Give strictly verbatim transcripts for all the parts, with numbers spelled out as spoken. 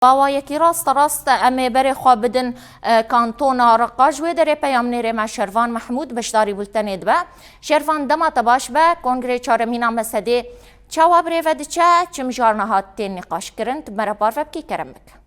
Bawa yekî rast e, rast e, em ê berê xwe bidin, e, kantona Reqa. Ji wê derê peyamnêrê me Şervan Mehmûd beşdarî bultenê dibe. Şervan, dema te baş be, Kongrê çaremîna mesedê çawa bi rê ve diçe, çi mijarna hat tên nîqaşkirin, tu bi me re parve bikî, kerem bike.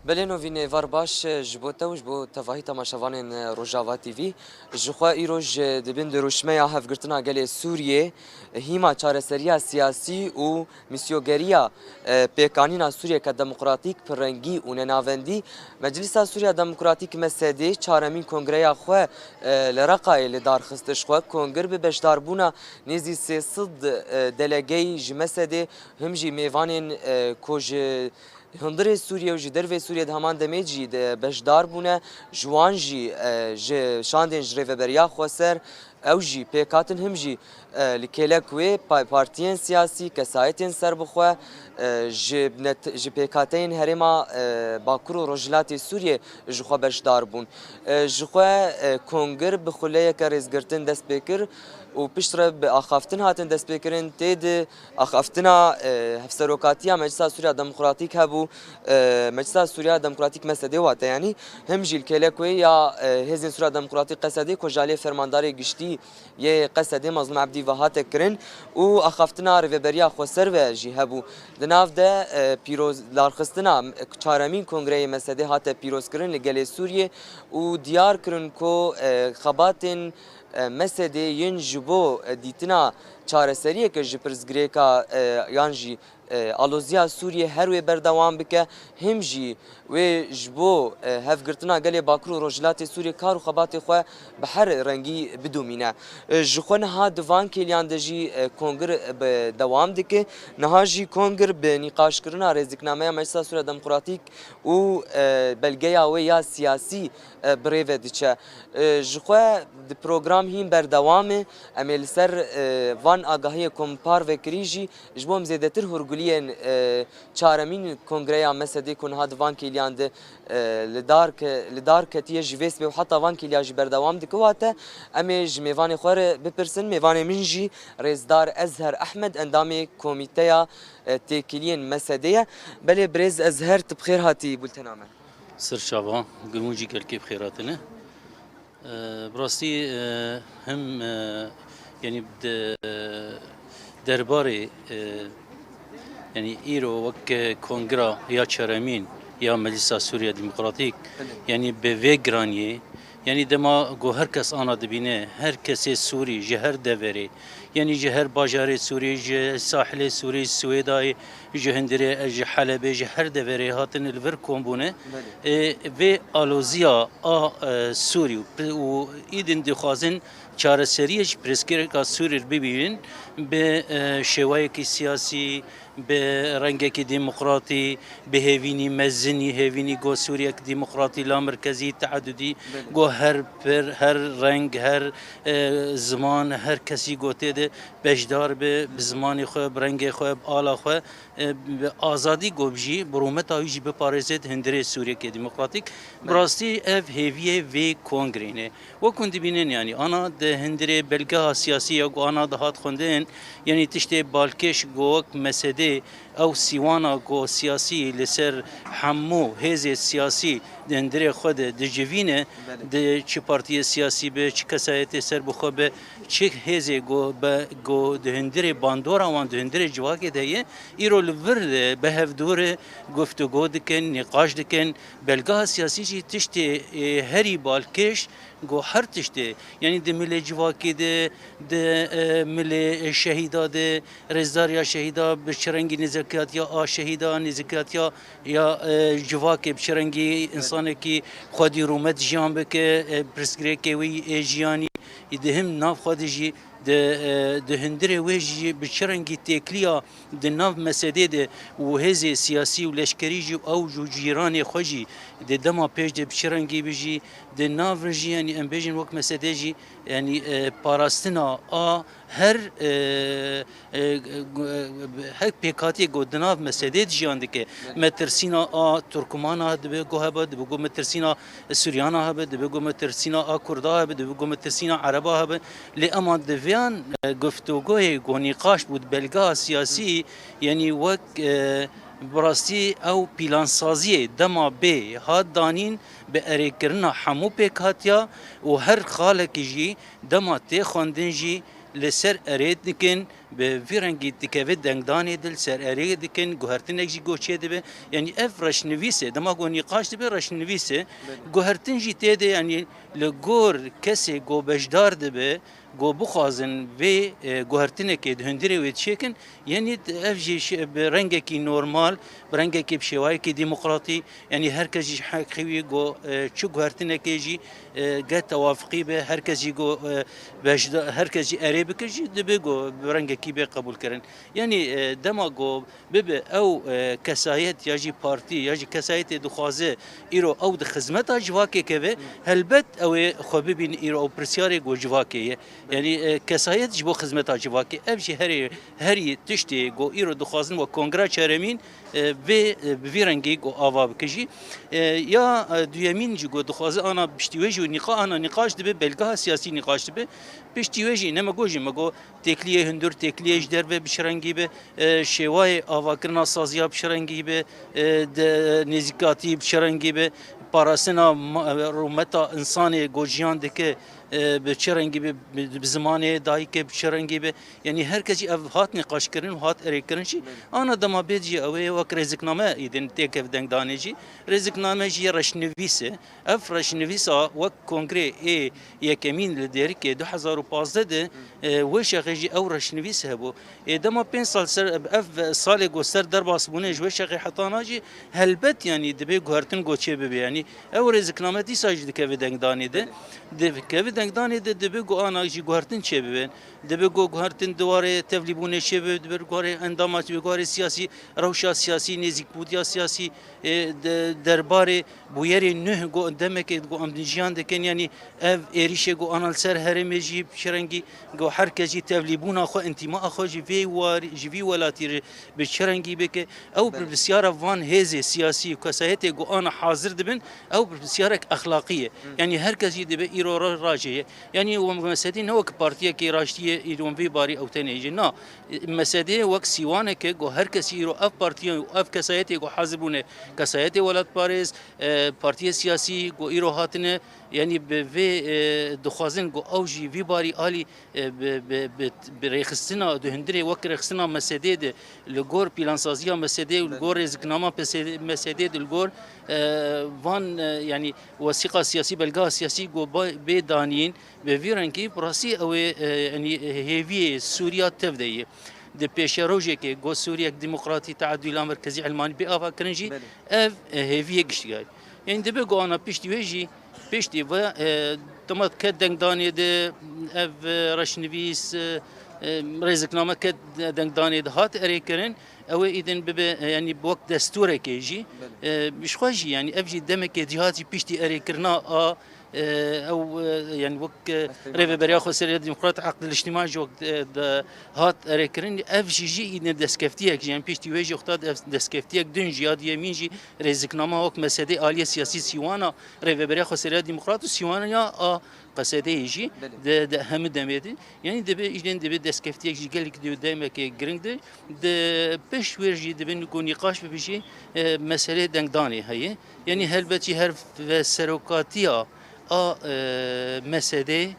Belê Novîn, êvar baş ji bo te û ji bo tevahî temaşevanên Rojava T V. Ji xwe îroj dibin di rûşmeya hevgirtina gelê Sûriyê, hîma çareseriya siyasî û mîsyogeriya, e, pêkanîna Sûriyeke demokratîk, pirrengî û nenavendî. Meclisa Sûriya Demokratîk, M S D, çaremîn kongreya xwe, e, li Reqayê li dar xist. Ji xwe kongir bi beşdarbûna nêzî sê sed, e, delegeyî ji M S D, him jî mêvanên, e, ku ji hundirê Sûriyê û ji dervê Sûriyê di heman demê jî de beşdar bûne, ji wan jî, e, ji şandên ji Rêveberiya Xweser, ew jî pêk hatin, him jî, e, li kêlek wê pa-, partiyên siyasî, kesayetên serbixwe, e, ji net-, ji pêkhateyên herêma, e, Bakur û Rojhilatê Sûriyê ji xwe beşdar bûn. E, ji xwe, e, kongir bi xuleyeke rêzgirtin dest pê kir û piştre bi axaftin hatin destpêkirin. Tê di axaftina, e, Hevserokatiya Meclisa Sûriya Demokratîk hebû, e, Meclisa Sûriya Demokratîk, M S D wate, yanî him jî li kêlek wê ya, e, Hêzên Sûriya Demokratîk, Q S D, ku ji aliyê Fermandarê Giştî yê Q S D Mazlûm Ebdî ve hate kirin û axaftina Rêveberiya Xweser ve jî hebû. Di nav de, e, pîroz-, darxistina çaremîn kongreyê M S D hate pîrozkirin li gelê Sûriyê û diyar kirin ku, e, xebatên, e, M S D yên ji bo, e, dîtina çareseriyeke ji pirsgirêka, e, yan jî, e, aloziya Sûriyê her wê berdewam bike, him jî wê ji bo, e, hevgirtina gelê Bakur û Rojhilatê Sûriyê kar û xebatê xwe bi her rengî bidomîne. E, ji xwe niha di van kêliyan de jî, e, kongir bi dewam dike. Niha jî kongir bi nîqaşkirina rêziknameya Meclisa Sûriya Demokratîk û, e, belgeya wê ya siyasî, e, bi rê ve diçe. E, ji xwe di program hîn berdewam e. Em ê li ser, e, van agahiyê ku min parve kirî jî ji bo em zêdetir hûrguliyên, e, çaremîn kongreya M S D ku niha di van kêliyan de, e, li dar ke-, li dar ketiye ji vê sibê û heta van kêliya jî berdewam dike. Wate em ê ji mêvanê xwe re bipirsin. Mêvanê min jî Rêzdar Ezher Ehmed, endamê komîteya, e, têkiliyên M S D ye. Belê birêz Ezher, tu bi xêr hatî bultena me. Sir çava, gumû jî gelkê bi xêr hatine. E, bi rastî, e, him, e, yanî de, e, derbarê, e, yanî îro wek, e, kongra ya çaremîn ya Meclisa Sûriya Demokratîk, Belê. Yanî bi vê giraniyê, yanî dema ku her kes ana dibîne, her kesê Sûrî ji her deverê, yanî ji her bajarê Sûrî, ji sahilê Sûrî, Swêdayê, ji hundirê, ji Helebê, ji her deverê hatine li vir kom bûne. Belê. Ê, vê aloziya a, e, Sûrî û pi-, û îdin dixwazin çareseriyê ji pirsgirêka Sûrî bibînin bi, e, şêwayekî siyasî, bi rengekî demokratî, bi hêvînî mezinî, hêvînî go Sûriyek demokratî, la merkezî, teadudî, Belê. Go her pir, her reng, her, e, ziman, her kesî go tê de beşdar be, bi zimanê xwe, bi rengê xwe, bi ala xwe, e, bi azadî go bijî, bi rûmeta wî jî biparêze di hundirê Sûriyekê Demokratîk. Bi Belê. Rastî ev hêviyê vê kongrê ne. Wek hûn dibînin, yanî ana di hundirê belgeha siyasî ya ku ana dihat xwendin, yanî tiştê balkêş ku wek M S D ew sîwana ku siyasî li ser hemû hêzê siyasî di hundirê xwe de dicivîne, Belê. Di çi partiyê siyasî be, çi kesayetê serbixwe be, çi hêzê ku be, ku di hundirê bandora wan di hundirê civakê de ye, îro li vir de bi hevdû re guftûgo dikin, nîqaş dikin. Belgeha siyasî jî tiştê, ê, herî balkêş, Go her tiştê, yanî di milê civakê de, di, e, milê şehîda de, rêzdariya şehîda bi çi rengî nêzîkiyatiya a şehîda, nêzîkiyatiya ya, e, civakê bi çi rengî Evet. Însanekî xwedî rûmet jiyan bike, e, pirsgirêkê wî ê jiyanî, di him nav xwe de jî di, e, di hundirê wê jî bi çi rengî têkiliya di nav mesedê de û hêzê siyasî û leşkerî jî ew ji cîranê xwe jî di dema pêş de bi çi rengî bijî, di nav re jî, yanî em bêjin wek mesedê jî, yanî, e, parastina a her, e, e, gu-, e, her pêkhatiyê ku di nav mesedê de jiyan dike. Metirsîna a Turkmana dibe ku hebe, dibe ku metirsîna Suryana hebe, dibe ku metirsîna a Kurda hebe, dibe ku metirsîna Ereba hebe. Lê ema di vêyan, e, guftûgoyê ku nîqaş bû di belgeha siyasî, yanî wek, e, bi rastî ew pîlansaziyê dema bê hat danîn, bi erêkirina hemû pêkhatiya û her xalekî jî dema tê xwendin jî li ser erê dikin, bi vî rengî dikeve dengdanê de li ser erê dikin, guhertinek jî ku çêdibe. Yanî ev reşnivîs e, dema ku nîqaş dibe reşnivîs e, guhertin jî tê de, yanî li gor kesê ku beşdar dibe, ku bixwazin vê, e, guhertinekê di hundirê wê çêkin, yanî ev jî şi-, bi rengekî normal, bi rengekî, bi şêwayekî demokratî, yanî her kes jî ji heqê wî ku, e, çi guhertinekê jî, e, ge tewafiqî be, her kes jî ku, e, beşda-, her kes jî erê bike jî dibe ku bi rengekî bê qebûlkirin. Yanî, e, dema ku bibe ew, e, kesayet ya jî partî ya jî kesayetê dixwaze îro ew di xizmeta civakê keve, helbet ew ê xwe bibîne îro ew pirsyarê ku civakê ye. Yanî, e, kesayet ji bo xizmeta civakê. Ev jî herî, herî tiştê ku îro dixwazin wek Kongra Çeremîn, e, vê, e, bi vî rengî ku ava bike jî. E, ya, e, duyemîn jî ku dixwaze ana piştî wê jî û nîqa-, ana nîqaş dibe, belgeha siyasî nîqaş dibe. Piştî wê jî ne me got jî, me got têkliyê hundir, têkliyê ji derve bi çi rengî be, e, şêwayê avakirina saziya bi çi rengî be, e, de, nêzîkatî bi çi rengî be, parastina ma-, e, rûmeta însanê ku jiyan dike, e, bi çi rengî be, bi, bi zimanê dayikê bi çi rengî be. Yanî her kes jî ev hat nîqaşkirin û hat erêkirin jî. Ana dema bê jî ew ê wek rêzikname îdin têkev dengdanê jî. Rêzikname jî reşnivîs e. Ev reşnivîsa wek kongrê ê yekemîn li Dêrikê du hezar û pazdeh de, e, wê şexê jî ew reşnivîs hebû. Ê dema pênc sal ser, ev salê ku ser derbasbûnê ji wê şexê hetana jî helbet, yanî, dibê guhertin ku çê bibe. Yanî ew rêzikname dîsa jî dikeve dengdanê de. Dikeve dengdanê de dibê ku ana jî guhertin çê bibe. Dibê ku guhertin di warê tevlîbûnê çê bibe, dibê ku warê endama, dibê ku warê siyasî, rewşa siyasî, nêzîkbûtiya siyasî, e, de-, derbarê bûyerê nuh ku demekê ku em jiyan dikin, yanî ev êrîşê ku ana li ser herêmê jî bi çi rengî ku her kes jî tevlîbûna xwe, întîmaa xwe ji vê warî, ji vî welatî re bi çi rengî bike, ew Belê. Pirpisyara van hêzê siyasî û kesayetê ku ana hazir dibin, ew pirpisyarek exlaqî ye. Hı. Yanî her kes jî dibe îro ra-, rajê ye. Yanî wan mesedî ne wek partiyekê raştiyê îro vî barî ew tenê jî. Na, mesedê wek sîwaneke ku her kesî îro ev partiye û ev kesayetê ku hazir bûne, kesayetê welatparêz, e, partiyê siyasî ku îro hatine, yanî bi vê, e, dixwazin ku ew jî vî barî alî, e, bi, bi, bi, bi rêxistina, di hundirê wek rêxistina mesedê de, li gor pîlansaziya mesedê û li Belê. Gor rêziknama pesedê, mesedê de, li gor, e, van, e, yanî wesîqa siyasî, belgeha siyasî ku ba-, bê danîn, bi vî rengî, bi rastî ew ê, e, yanî hêviyê Sûriya tev de ye. Di pêşerojekê ku Sûriyek demokratî, teadûla merkezî, elmanî bê avakirin jî, Belê. Ev, e, hêviyê giştî ye. Yanî dibe ku ana piştî wê jî, piştî ve, e, dema ke dengdanê de ev, e, reşnivîs, e, e, rêzikname ke dengdanê de hat erêkirin, ew ê îdin bibe, e, yanî wek destûrekê jî, Belê. E, ji xwe jî, yanî ev jî demekê cîhat jî piştî erêkirina a, e, ew, e, yanî wek, e, Rêveberiya Xweseriya Demokrat Aqd el-Îctîma jî wek, e, de hat erêkirin, ev jî jî îdin destkeftiyek jî, yanî piştî wê jî wexta de-, destkeftiyek din jî ya duyemîn jî rêziknama wek mesedê aliyê siyasî sîwana Rêveberiya Xweseriya Demokrat û sîwana ya a Qesedeyê jî Belê. De, de hemû demê de. Yanî dibê, îjên dibê destkeftiyek jî gelek di demekê giring de. Di pişt wê jî dibin ku nîqaş bibe jî, e, meselê dengdanê heye. Yanî helbet jî her ve serokatiya a, e, mesedê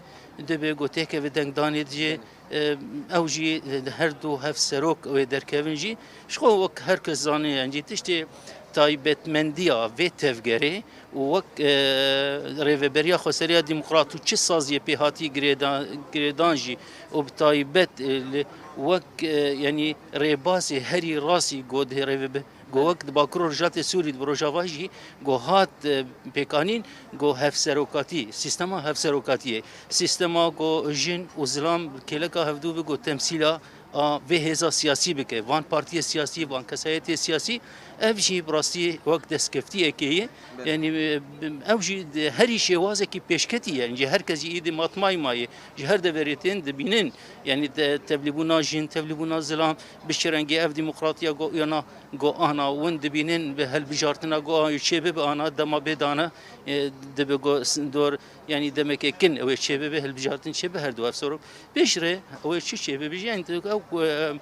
dibe ku têkeve dengdanê de jî, Belê. E, ew jî, e, her du hevserok wê derkevin jî. Ji xwe wek her kes zane, yanî tiştê taybetmendiya vê tevgerê û wek, e, Rêveberiya Xweseriya Demokrat û çi saziyê pê hatî girêda-, girêdan jî û bi taybet, e, li wek, e, yanî rêbazê herî rastî ku di rêvebe-, ku wek di Bakur û Rojhilatê Sûrî di Rojava jî ku hat, e, pêkanîn ku hevserokatî, sîstema hevserokatiyê, sîstema ku jin û zilam kêleka hevdû bi ku temsîla a vê hêza siyasî bike, van partiyê siyasî, van kesayetê siyasî, Ev jî bi rastî wek destkeftiyekê ye. Belê. Yanî, e, ew jî di herî şêwazekî pêşketî ye. Yanî ji her kes jî êdî matmayî mayê. Ji her deverê tên dibînin. Yanî te-, tevlîbûna jin, tevlîbûna zilam, bi çi rengî ev demokratiya go yana, go ana win dibînin, bi hilbijartina go a çê bibe ana, dema bê dane, e, dibe go s-, dor, yanî demeke kin ew ê çê bibe, hilbijartin çê bi her du ev sorok. Pêş re ew ê çi çê bibe jî, yanî ew, e,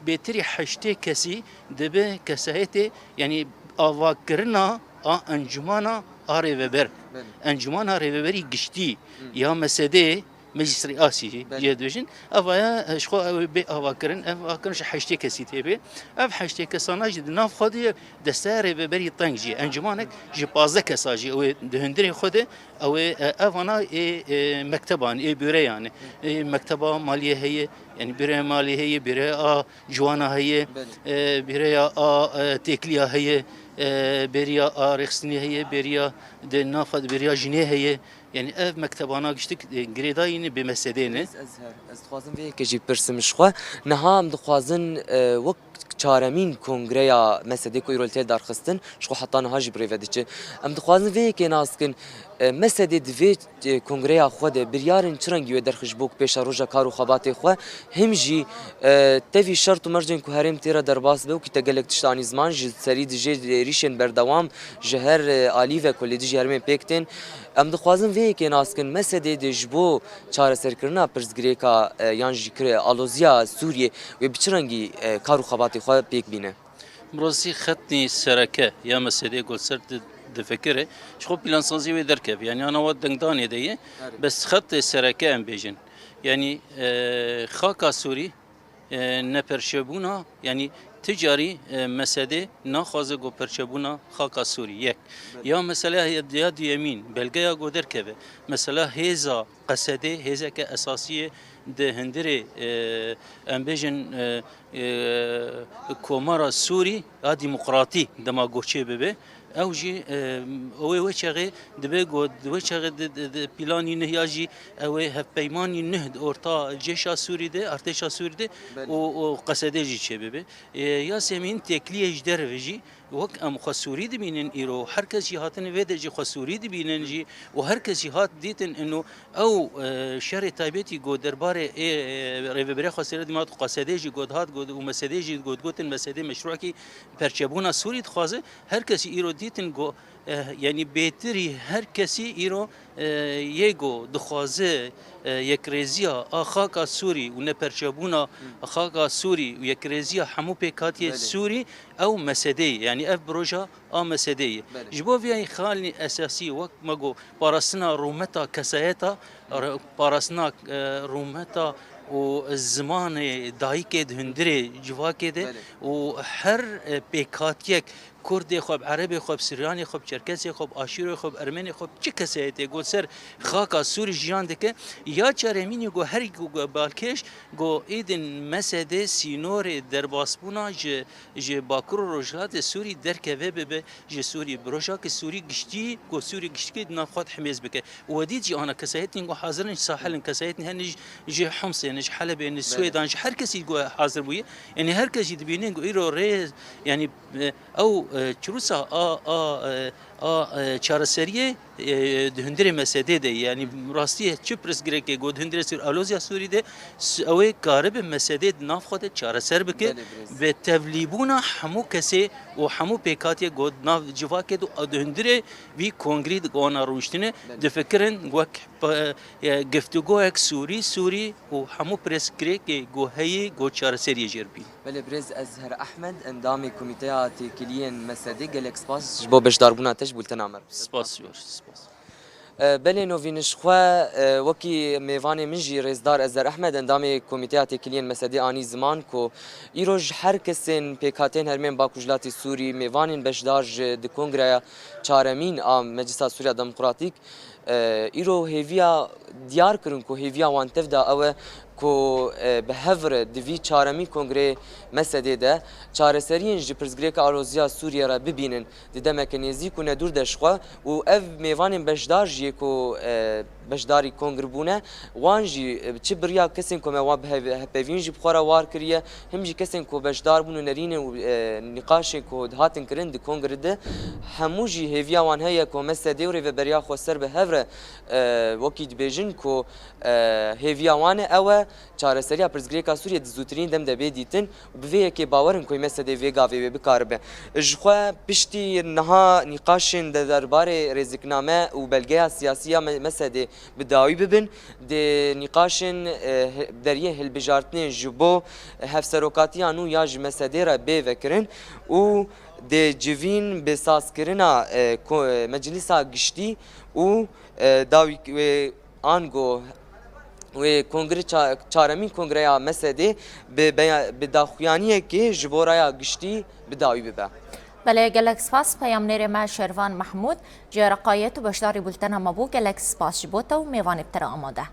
bêtirî heştê kesî dibe kesayetê, yanî avakirina a encumana a rêveber. Belê. Encumana rêveberî giştî Hı. ya mesedê Meclis Rîasî Belê. jê dibêjin. Ev aya, e, ji xwe ew ê bê avakirin, ev avakirin ji heştê kesî tê bê. Ev heştê kesana jî di nav xwe de desteya rêveberî teng jî, encûmanek ji pazdeh kesa jî ew ê di hundirê xwe de, ew ê, e, evana ê, e, mekteban, ê bûreyan, ê mekteba maliyê heye, yanî bûreya maliyê heye, bûreya a ciwana heye, Belê. e, bûreya a, e, têkiliya heye, e, bêriya a rêxistinê heye, bêriya di nav xwe de bêriya jinê heye. Yanî ev mektebana giştik, e, girêdayî ne, bê mesedê ne. Ez, ez her, ez dixwazim vê yekê jî bipirsim ji xwe. Niha em dixwazin, e, wek çaremîn kongreya mesedê ku îro li tê darxistin, ji xwe heta niha jî bi rê ve diçe. Em dixwazin vê yekê nas bikin, e, mesedê di vê, e, kongreya xwe de biryarên çi rengî wê derxist ji bo ku pêşeroja kar û xebatê xwe, him jî, e, tevî şert û mercên ku herêm tê re derbas be û ku te gelek tişt anî ziman, ji serî dijê êrîşên berdewam ji her, e, alî ve ku li dijî herêmê pêk tên. Em dixwazin vê yekê nas bikin, mesedê de ji bo çareserkirina pirsgirêka, e, yan jî kire-, aloziya Sûriyê wê bi çi rengî, e, kar û xebatê xwe pêk bîne? Bi rastî xetê sereke ya mesedê ku li ser di-, difikire, ji xwe plansazî wê derkeve. Yanî ana wa dengdanê de ye. Erê. Bes xetê sereke em bêjin. Yanî, e, xaka Sûrî, e, neperçebûna, yanî ti carî, e, mesedê naxwaze ku perçebûna xaka Sûrî, yek. Belê. Ya mesela ya duyemîn, belgeya ku derkeve. Mesela hêza Qesedê, hêzeke esasî ye di hundirê, e, em bêjin, e, e, komara Sûrî ya demokratî dema ku çê bibe. Ew jî, e, ew ê wê çaxê dibe ku di wê çaxê di, di, di planî nuh ya jî ew ê hevpeymanî nuh di orta cêşa Sûrî de, artêşa Sûrî de Belê. û, û Qesedê jî çê bibe. E, ya sêmîn têkiliyê ji derve jî wek em xwe Sûrî dibînin îro, her kes jî hatine vê de jî xwe Sûrî dibînin Hı. jî û her kes jî hat dîtin ino ew, e, şerê taybetî ku derbarê ê, e, rêveberiya Xweserê Dîmat û Qesedê jî got hat got û mesedê jî got gotin mesedê meşrûekî perçebûna Sûrî dixwaze. Her kesî îro dîtin ku, e, yanî bêtirî her kesî îro, e, yê ku dixwaze, e, yekrêziya a xaka Sûrî û neperçebûna Hı. xaka Sûrî û yekrêziya hemû pêkhatiyê Belê. Sûrî ew mesedê ye. Yanî ev proja a mesedê ye. Belê. Ji bo vê yayî xalî esasî wek me got parastina rûmeta kesayeta, re-, parastina, e, rûmeta û zimanê dayikê di hundirê civakê de Belê. û her, e, pêkhatiyek Kurdê xwe, bi Erebê xwe, bi Siryanê xwe, bi Çerkesê xwe, bi Aşîrê xwe, bi Ermenê xwe, bi çi kesayetê ku ser xaka Sûrî jiyan dike, ya çaremînî ku her ku balkêş ku êdin mesedê sînorê derbasbûna ji, ji Bakur û Rojhilatê Sûrî derkeve bibe ji Sûrî, bi rojaki Sûrî giştî, ku Sûrî giştî di nav xwe de himêz bike. Û we dît jî ana kesayetên ku hazir in ji Sahel in, kesayetên hene ji, ji Homsê ne, ji Helebê ne, ji Belê. Swêdan, ji her kesî ku hazir bûye. Yanî her kes jî dibînin ku îro rê, yanî, e, ew, e, çirûsa a, a, e, a, e, çareseriyê, e, di hundirê mesedê de ye. Yanî rastî ye çi pirsgirêkê ku di hundirê Sûrî, aloziya Sûrî de, s-, ew ê karibe mesedê di nav xwe de çareser bike. Belê, birêz. Bi tevlîbûna hemû kesê û hemû pêkhatiyê ku di nav civakê de, di hundirê vî kongrî di ku ana rûniştine, Belê. difikirin wek, e, e, giftûgoyek Sûrî, Sûrî û hemû pirsgirêkê ku heyî ku çareseriyê jê re bî. Belê birêz Ezher Ehmed, endamê Komîteya Têkiliyên Mesedê, gelek spas ji bo beşdarbûna te ji bultena me re. Spas, spas. E, belê Novîn, ji xwe, e, wekî mêvanê min jî rêzdar Ezher Ehmed, endamê Komîteya Têkiliyên Mesedê anî ziman ku îro ji her kesên pêkhateyên herêmên Bakur Rojhilatê Sûrî, mêvanên beşdar ji di Kongreya çaremîn a Meclisa Sûriya Demokratîk, e, îro hêviya diyar kirin ku hêviya wan tev de ew e ku, e, bi hev re di vî çaremîn kongreyê Mesedê de çareseriyên ji pirsgirêka aloziya Sûriyê re bibînin di demeke nêzîk û nedûr de ji xwe û ev mêvanên beşdar jî yê ku, e, beşdarî kongre bûne. Wan jî, e, çi bi riya kesên ku me wan bi hev-, hevpeyvîn jî bi xwe re war kiriye, him jî kesên ku beşdar bûn û nerînên û, e, nîqaşên ku hatin kirin di kongre de, hemû jî hêviya wan heye ku M S D û Rêveberiya Xweser bi hev re, e, wekî dibêjin ku, e, hêviya wan e ew e çareseriya pirsgirêka Sûriyê di zûtirîn dem de bê dîtin û bi vê yekê bawer in ku M S D vê gavê wê bikaribe. Ji xwe piştî niha nîqaşên de derbarê rêzikname û belgeya siyasî ya M S D bi dawî bibin, dê nîqaşên, e, he-, deriyê hilbijartinên ji bo hevserokatiya nû ya ji M S D re bê vekirin û dê civîn bi sazkirina, e, ko-, e, Meclisa Giştî û, e, dawî wê ango wê kongre ça-, çaremîn kongreya M S D bi beya-, bi daxuyaniyekê ji bo raya giştî bi dawî bibe. Belê, gelek spas peyamnêrê me Şervan Mehmûd, ji Reqayê tu beşdarî bultena me bû, gelek spas ji bo te û mêvanê bi te re amade.